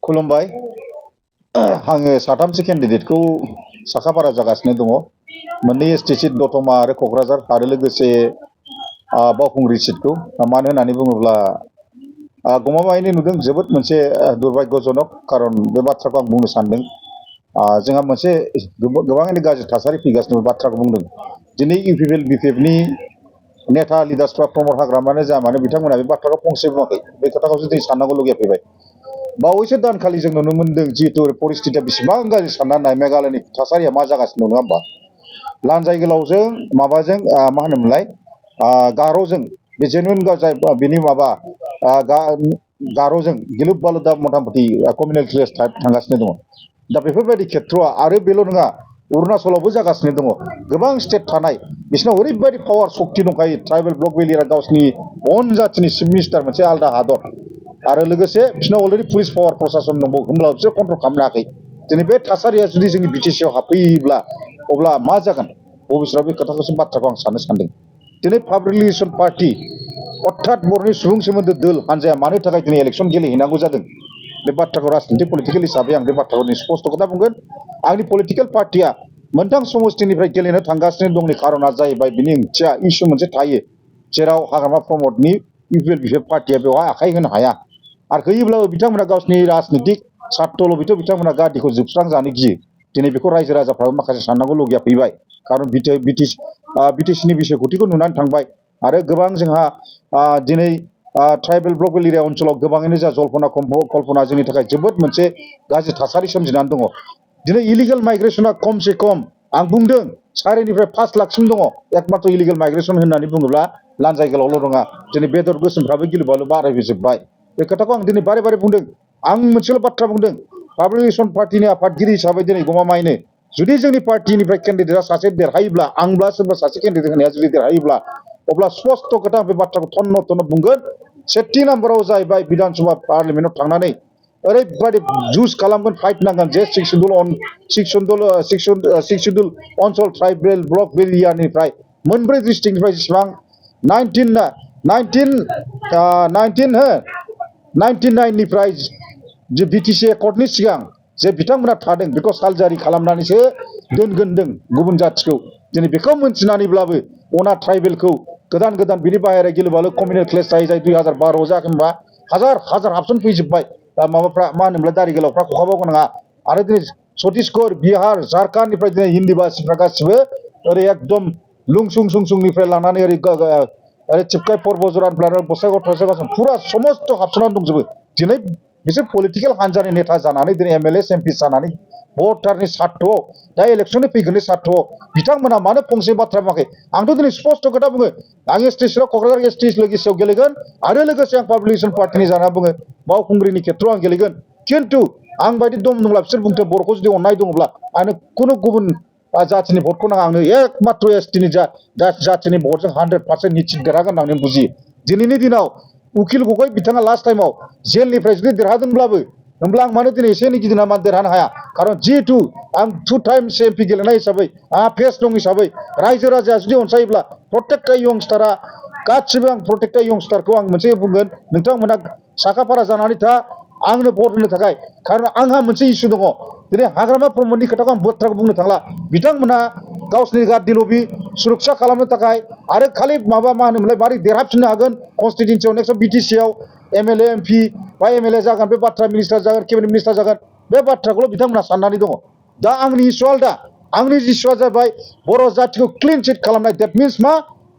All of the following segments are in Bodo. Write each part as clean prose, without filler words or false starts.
खुलुमबाय आङो साथामसो केन्डिडेटखौ साखाफारा जागासिनो दङ मोननै एसटि सिट दतमा आरो क'क्राझार आरो लोगोसे बावखुंग्रि सिटखौ मानो होननानै बुङोब्ला गमामायैनो नुदों जोबोद मोनसे दुर्भाग्यजनक खारन बे बाथ्राखौ आं बुंनो सानदों जोंहा मोनसे गोबाङैनो गाज्रि थासारि फैगासिनो बाथ्राखौ बुंदों दिनै इउपिपिएल बिपिएफनि नेता लिडार्सफ्रा प्रमद हाग्रामानो जा मानो बिथांमोना बे बाथ्राखौ फंसे बुङाखै बे खोथाखौसो दिनै साननांगौलगिया फैबाय बावैसो दानखालि जों नुनो मोन्दों जिहेतु परिस्थितिया बेसेबां गाज्रि सानना नाय मेघालयनि थासारिया मा जागासिनो नङा होमबा लान्जाय गोलावजों माबाजों मा होनोमोनलाय गार'जों बे जेनुइन जाय बिनि माबा गार'जों गिलुब बालुदा मथा मथि कमिउनेल क्लेस थांगासिनो दङ दा बेफोरबायदि खेथ्रआ आरो बेल' नङा अरुणाचलावबो जागासिनो दङ गोबां स्टेट थानाय बिसोरनाव ओरैबायदि पावार सक्ति दंखायो ट्राइबेल ब्लक भेलिया गावसिनि अन जाथिनि चिफ मिनिस्टार मोनसे आलादा हादर आरो लोगोसे बिसोरनाव अलरेडि पुलिस पावार प्रशासन दंबावो होमब्ला बिसोर कन्ट्रल खालामनो हायाखै दिनै बे थासारिया जुदि जोंनि बिटिसिआव हाबफैयोब्ला अब्ला मा जागोन भबिष्यतआव बे खोथाखौसो बाथ्राखौ आं साननो सानदों दिनै पाब्लिक रिलेसन पार्टी अर्थात बर'नि सुबुं सोमोन्दो दोल हान्जाया मानो थाखाय दिनै इलेक्सन गेलेहैनांगौ जादों बे बाथ्राखौ राजनिति पलिटिकेल हिसाबै आं बे बाथ्राखौ स्पष्ट खोथा बुंगोन आंनि पलिटिकेल पार्टिया मोनथाम समष्टिनिफ्राय गेलेनो थांगासिनो दंनि खारना जाहैबाय बिनि ओंथिया इसु मोनसे थायो जेराव हाग्रामा प्रमदनि इउपिएल बिपिएफ पार्टिया बेवहाय आखाइ होनो हाया आरो होयोब्लाबो बिथांमोना गावसिनि राजनितिक स्वार्थल'बिथ' बिथांमोना गादिखौ जोबस्रांजानो गियो दिनै बेखौ रायजो राजाफ्राबो माखासे साननांगौलगिया फैबाय खारन बिटिसिनि बिसायख'थिखौ नुनानै थांबाय आरो गोबां जोंहा दिनै ट्राइबेल ब्लक एरिया ओनसोलाव गोबाङैनो जा जल्पना कल्पना जोंनि थाखाय जोबोद मोनसे गाज्रि थासारि सोमजिनानै दङ दिनै इलिगेल माइग्रेसना खमसे खम आं बुंदों 4.5 लाखसिम दङ एकमात्र इलिगेल माइग्रेसन होननानै बुङोब्ला लान्जाय गोलावल' नङा दिनै बेदर गोसोमफ्राबो गिलुबालु बारायबोजोब्बाय बे खोथाखौ आं दिनै बारे बारे बुंदों आं मोनसेल' बाथ्रा बुंदों पाब्लिक रिलेसन पार्टिनि आफादगिरि हिसाबै दिनै गमामायैनो जुदि जोंनि पार्टिनिफ्राय केन्डिडेटआ सासे देरहायोब्ला आंब्ला सोरबा सासे केन्डिडेट होनाया जुदि देरहायोब्ला अब्ला स्पष्ट खोथा बे बाथ्राखौ थन्न थन्न बुंगोन सेथि नाम्बाराव जाहैबाय बिधान सभा पार्लियामेन्टआव थांनानै ओरैबायदि जुस खालामगोन फाइट नांगोन जे सिक्स सिडुल अनसल ट्राइबेल ब्लक एरियानिफ्राय मोनब्रै डिस्ट्रिक्टनिफ्राय जेसेबां 1999निफ्राय जे बिटिसि एकर्डनि सिगां जे बिथांमोना थादों बेखौ सालजारि खालामनानैसो दोनगोनदों गुबुन जाथिखौ दिनै बेखौ मोनथिनानैब्लाबो अना ट्राइबेलखौ गोदान गोदान बिनि बाहेरा गिलुबालु कमिउनेल क्लेस जाय 2012 जाखोनबा हाजार हाजार हाबसन फैजोब्बाय माबाफ्रा मा होनोमोनलाय दारि गोलावफ्रा खखाबाव गोनाङा आरो दिनै छत्तीसगढ़ बिहार झारखन्डनिफ्राय दिनै हिन्दी भाषिफ्रा गासिबो ओरै एकदम लुंसुं सुंसुंनिफ्राय लानानै ओरै चिपकाय पर्बजरानिफ्राय गसाइगाव थसाइगावसिम फुरा समस्त हाबसोनानै दंजोबो दिनै बिसोर पलिटिकेल हान्जानि नेता जानानै दिनै एमएलए एमपि जानानै भटारनि स्वार्थआव दा इलेक्सननि फैगोननि स्वार्थआव बिथांमोना मानो फंसे बाथ्रा बुङाखै आंथ' दिनै स्पष्ट खोथा बुङो आं एसटिसिआव क'क्राझार एसटि लोगोसेयाव गेलेगोन आरो लोगोसे आं पाब्लिक रिलेसन पार्टिनि जाना बुङो बावखुंग्रिनि खेथ्रआव आं गेलेगोन खिन्थु आं बायदि दम दंब्ला बिसोर बुंथों बर'खौ जुदि अननाय दङब्ला आंनो खुनु गुबुन जाथिनि भटखौ नाङा आंनो एकमात्र एसटिनि जाथिनि भटजों 100% निश्चित देरहागोन होननानै बुजियो दिनैनि दिनाव उकिल गगৈ बिथाङा लास्ट टाइमाव जेलनिफ्राय जुदि देरहादोंब्लाबो होमब्ला आं मानो दिनै एसे एनै गिदिंना मानो देरहानो हाया खारन जिहेतु आं 2 टाइम्स एमपि गेलेनाय हिसाबै आंहा फेस दं हिसाबै रायजो राजाया जुदि अनसायोब्ला प्रत्येकटा यंस्टारा गासिबो आं प्रत्येकटा यंस्टारखौ आं मोनसे बुंगोन नोंथांमोना साखाफारा जानानै था आंनो भट होनो थाखाय खारन आंहा मोनसे इसु दङ दिनै हाग्रामा प्रमदनि खोथाखौ आं बाथ्राखौ बुंनो थांला बिथांमोना गावसिनि गार्डि लबि सुरक्षा खालामनो थाखाय आरो खालि मा होनोमोनलाय मारै देरहाफिननो हागोन कन्स्टिटिउन्सियाव नेक्स्ट बिटिसिआव एमएलए एमपि बा एमएलए जागोन बे बाथ्रा मिनिस्टार जागोन केबिनेट मिनिस्टार जागोन बे बाथ्राखौल' बिथांमोना साननानै दङ दा आंनि इस्युआ आलदा आंनि इस्युआ जाबाय बर' जाथिखौ क्लिन चिट खालामनाय देट मिन्स मा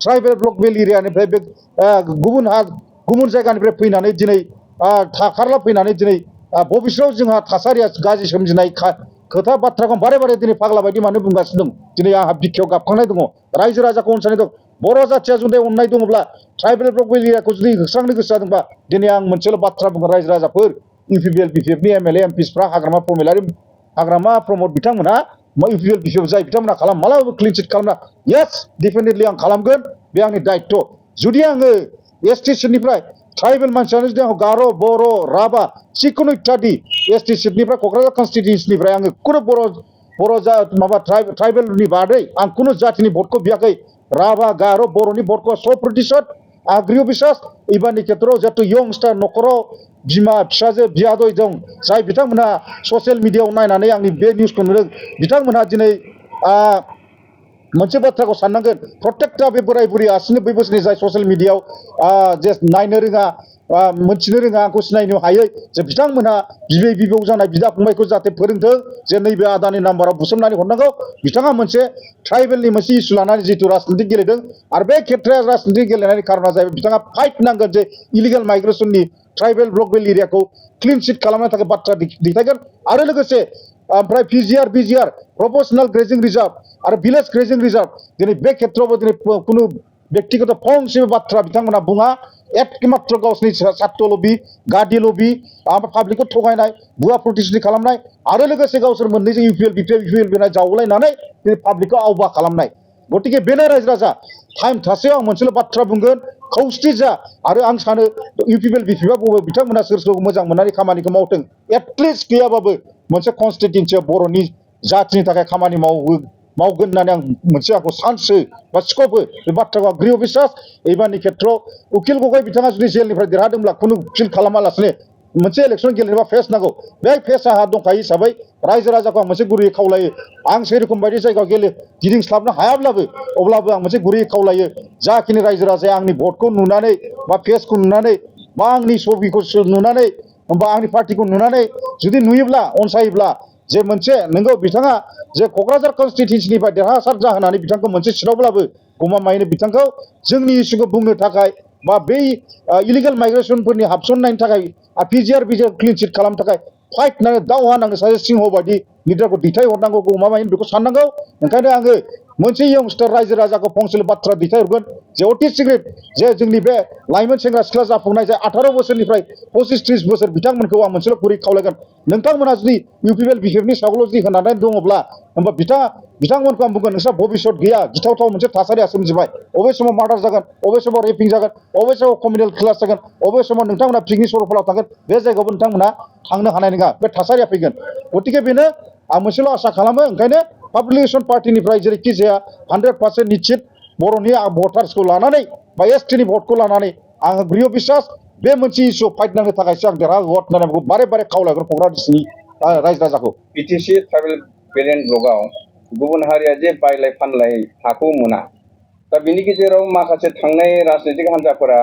ट्राइबेल ब्लक बेल एरियानिफ्राय बे गुबुन जायगानिफ्राय फैनानै दिनै थाखारला फैनानै दिनै भबिष्यतआव जोंहा थासारिया गाज्रि सोमजिनाय खोथा बाथ्राखौ बारे बारे दिनै फाग्ला बायदि मानो बुंगासिनो दं दिनै आंहा बिखायाव गाबखांनाय दङ रायजो राजाखौ अनसायनाय दं बर' जाथिया जुदि अननाय दङब्ला ट्राइबेल ब्लक एरियाखौ जुदि होस्रांनो गोसो जादोंबा दिनै आं मोनसेल' बाथ्रा बुङो रायजो राजाफोर इउपिपिएल बिपिएफनि एमएलए एमपिसफ्रा हाग्रामा प्रमद बिथांमोनहा इउपिपिएल बिपिएफ जाय बिथांमोना मालाबाबो क्लिन चिट खालामना येस डेफिनेटलि आं खालामगोन बे आंनि दायित्व जुदि आङो एसटि सिटनिफ्राय ट्राइबेल मानसियानो जुदि आं गार' बर' राभा जिखुनु इत्यादि एसटि सिटनिफ्राय क'क्राझार कन्स्टिटिउन्सिनिफ्राय आङो खुनु बर' माबा ट्राइबेलनि बादै आं खुनु जातिनि भटखौ बियाखै राभा गार' बर'नि भटखौ 100% आग्रिय बिसास एबारनि खेत्रआव जिहेतु यंस्टार न'खराव बिमा फिसाजो बियादै दं जाय बिथांमोनहा ससियेल मिडियायाव नायनानै आंनि बे निउसखौ नुदों बिथांमोनहा दिनै मोनसे बाथ्राखौ साननांगोन प्रत्येकटा बे बोराय बुरि 80-90 बोसोरनि जाय ससियेल मिडियायाव जे नायनो रोङा मोनथिनो रोङा आंखौ सिनायनो हायै जे बिथांमोनहा बिबै बिबौ जानाय बिदा फंबायखौ जाहाथे फोरोंथों जे नैबे आदानि नाम्बाराव बुसोमनानै हरनांगौ बिथाङा मोनसे ट्राइबेलनि मोनसे इस्यु लानानै जिथु राजनिति गेलेदों आरो बे खेथ्रआव राजनिति गेलेनायनि खारना जाहैबाय बिथाङा फाइट नांगोन जे इलिगेल माइग्रेसननि ट्राइबेल ब्लक बेल एरियाखौ क्लिन चिट खालामनो थाखाय बाथ्रा दैथायगोन आरो लोगोसे ओमफ्राय पिजिआर बिजिआर प्रपोर्शनेल ग्रेजिं रिजार्भ आरो भिलेज ग्रेजिं रिजार्भ दिनै बे खेथ्रआवबो दिनै कुनु व्यक्तिगत फंसेबो बाथ्रा बिथांमोना बुङा एकमात्र गावसिनि सार्थ लबि गादि लबि ओमफ्राय पाब्लिकखौ थगायनाय भुवा प्रतिश्रुति खालामनाय आरो लोगोसे गावसोर मोननैजों इउपिएल बिपिएल बिनाय जावलायनानै दिनै पाब्लिकखौ आवबा खालामनाय गतिके बेनो रायजो राजा टाइम थासेयाव आं मोनसेल' बाथ्रा बुंगोन खौसेथि जा आरो आं सानो इउपिएल बिपिएफआ बबे बिथांमोना सोर सोरखौ मोजां मोननानै खामानिखौ मावथों एटलिस्ट गैयाबाबो मोनसे कनस्टिटिउन्सियाव बर'नि जातिनि थाखाय खामानि मावगोन होननानै आं मोनसे आंखौ चान्स हो बा स्कप हो बे बाथ्राखौ आं गृह बिश्वास एबारनि खेथ्रआव उकिल गगৈ बिथाङा जुदि जेलनिफ्राय देरहादोंब्ला खुनु फिल खालामालासिनो मोनसे इलेक्सन गेलेनोबा फेस नांगौ बे फेस आंहा दंखायो हिसाबै रायजो राजाखौ आं मोनसे गुरैयै खावलायो आं सेरखम बायदि जायगायाव गिदिंस्लाबनो हायाब्लाबो अब्लाबो आं मोनसे गुरैयै खावलायो जाखिनि रायजो राजाया आंनि भटखौ नुनानै बा फेसखौ नुनानै बा आंनि सबिखौ नुनानै बा आंनि पार्टिखौ नुनानै जुदि नुयोब्ला अनसायोब्ला जे मोनसे नोंगौ बिथाङा जे क'क्राझार कनस्टिटिउन्सिनिफ्राय देरहासार जाहोनानै बिथांखौ मोनसे सिटआवब्लाबो गमामायैनो बिथांखौ जोंनि इस्युखौ बुंनो थाखाय बा बै इलिगेल माइग्रेसनफोरनि हाबसननायनि थाखाय पिजिआर बिजिआर क्लिन चिट खालामनो थाखाय फाइट नाङो दावहा नाङो सासे सिंह बायदि लिडारखौ दैथायहरनांगौ गमामायैनो बेखौ साननांगौ ओंखायनो आङो मोनसे यंस्टार रायजो राजाखौ फंसेल' बाथ्रा दैथायहरगोन जे अति सिग्रेट जे जोंनि बे लाइमोन सेंग्रा सिख्ला जाफुंनाय जे 18 बोसोरनिफ्राय 25-30 बोसोर बिथांमोनखौ आं मोनसेल' गुरै खावलायगोन नोंथांमोना जुदि इउपिएल बिपिएफनि सायावल' जुदि होनानै दङब्ला होमबा बिथांमोनखौ आं बुंगोन नोंस्रा भबिष्यत गैया गिथावथाव मोनसे थासारिया सोमजिबाय अबे समाव मार्डार जागोन अबे समाव रेपिं जागोन अबे समाव कमिउनेल क्लास जागोन अबे समाव नोंथांमोना पिकनिक सरलपारायाव थांगोन बे जायगायावबो नोंथांमोना थांनो हानाय नङा बे थासारिया फैगोन गतिके बेनो आं मोनसेल' आसा खालामो ओंखायनो पपुलेसन पार्टिनिफ्राय जेरैखि जाया 100% निश्चित बर'नि भटार्सखौ लानानै बा एसटिनि भटखौ लानानै आङो गृह बिश्वास बे मोनसे इस्यु फाइट नांनो थाखायसो आं देरहागोन होननानै बेखौ बारे बारे खावलायगोन क'क्राझार डिस्ट्रिक्टनि रायजो राजाखौ बिटिसि ट्राइबेल बेलेन ब्लकआव गुबुन हारिया जे बायलाय फानलाय हाखौ मोना दा बिनि गेजेराव माखासे थांनाय राजनीतिक हान्जाफोरा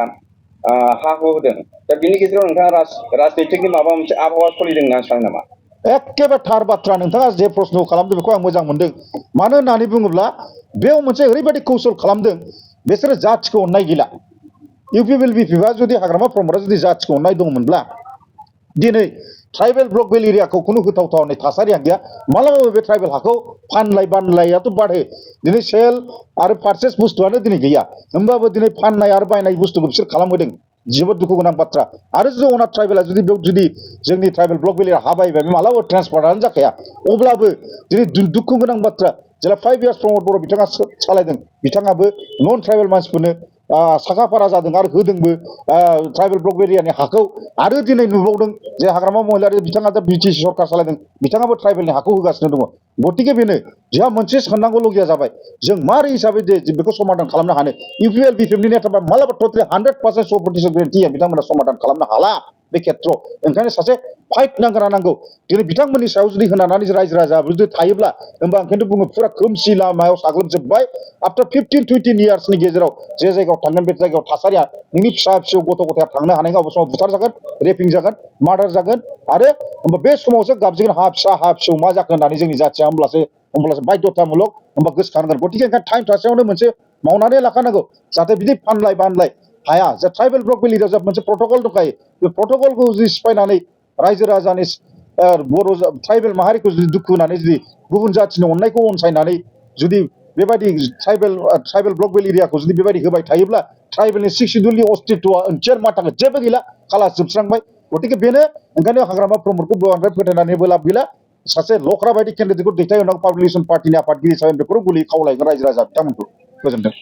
हा हु होदों दा बिनि गेजेराव नोंथाङा राजनीतिकनि माबा मोनसे आबहावा सोलिदों होनना सानो नामा एखेबारे थार बाथ्रा नोंथाङा जे प्रश्न खालामदों बेखौ आं मोजां मोनदों मानो होननानै बुङोब्ला बेयाव मोनसे ओरैबायदि कौशल खालामदों बिसोरो जाथिखौ अननाय गैला इउपिएल बिपिएफआ जुदि हाग्रामा प्रमदआ जुदि जाथिखौ अननाय दंमोनब्ला दिनै ट्राइबेल ब्लक बेल एरियाखौ खुनु होथावथाव होननाय थासारिया गैया मालाबाबो बे ट्राइबेल हाखौ फानलाय बानलायाथ' बाढ़े दिनै सेल आरो पारचेस बुस्थुआनो दिनै गैया होमबाबो दिनै फाननाय आरो बायनाय बुस्थुखौ बिसोर खालामहोदों जोबोद दुखु गोनां बाथ्रा आरो जुदि अनाथ ट्राइबेला जुदि बेयाव जुदि जोंनि ट्राइबेल ब्लक बेल एरिया हा बायबाय मालाबाबो ट्रान्सफारानो जाखाया अब्लाबो दिनै दुखु गोनां बाथ्रा जेला 5 इयार्स प्रमद बर' बिथाङा सालायदों बिथाङाबो नन ट्राइबेल मानसिफोरनो साखाफारा जादों आरो होदोंबो ट्राइबेल ब्लक एरियानि हाखौ आरो दिनै नुबावदों जे हाग्रामा महिलारि बिथाङा दा बिटिसि सरकार सालायदों बिथाङाबो ट्राइबेलनि हाखौ होगासिनो दङ गतिके बेनो जोंहा मोनसे साननांगौलगिया जाबाय जों मारै हिसाबै जे बेखौ समाधान खालामनो हानो इउपिएल बिपिएफनि नेताफ्रा मालाबा टटेलि 100% सपटिस ग्रेन्टि बिथांमोना समाधान खालामनो हाला बे खेथ्रआव ओंखायनो सासे फाइट नांगौ दिनै बिथांमोननि सायाव जुदि होनानै रायजो राजा जुदि थायोब्ला होमबा आं खिन्थु बुङो फुरा खोमसि लामायाव साग्लोबजोब्बाय आफ्टार 15-20 इयार्सनि गेजेराव जे जायगायाव थांगोन बे जायगायाव थासारिया नोंनि फिसा फिसौ गथ' गथाया थांनो हानाय नङा अबे समाव बुथार जागोन रेपिं जागोन मार्डार जागोन आरो बे समावसो गाबजिगोन हा फिसौ मा जाखो होननानै जोंनि जाथिया होमब्लासो बाध्यतामूलक होमबा गोसोखांगोन गतिके ओंखायनो टाइम थासेयावनो मोनसे मावनानै लाखानांगौ जाहाथे बिदि फानलाय बानलाय हाया जा ट्राइबेल ब्लक बेल एरियायाव मोनसे प्रट'कल दंखायो बे प्रट'कलखौ जुदि सिफायनानै रायजो राजानि बर' ट्राइबेल माहारिखौ जुदि दुखु होनानै जुदि गुबुन जाथिनि अननायखौ अनसायनानै जुदि बेबायदि ट्राइबेल ब्लक बेल एरियाखौ जुदि बेबायदि होबाय थायोब्ला ट्राइबेलनि 6 शिड्युलनि अस्तित्वआ ओंथिया मा थागोन जेबो गैला खाला जोबस्रांबाय गतिके बेनो ओंखायनो हाग्रामा प्रमदखौ बांद्राय फोथायनानैबो लाब गैला सासे लख्रा बायदि केन्डिडेटखौ दैथायहरनांगौ पपुलेसन पार्टिनि आफादगिरि हिसाबै बेखौ गुलि खावलायगोन रायजो राजा बिथांमोनखौ गोजोनथों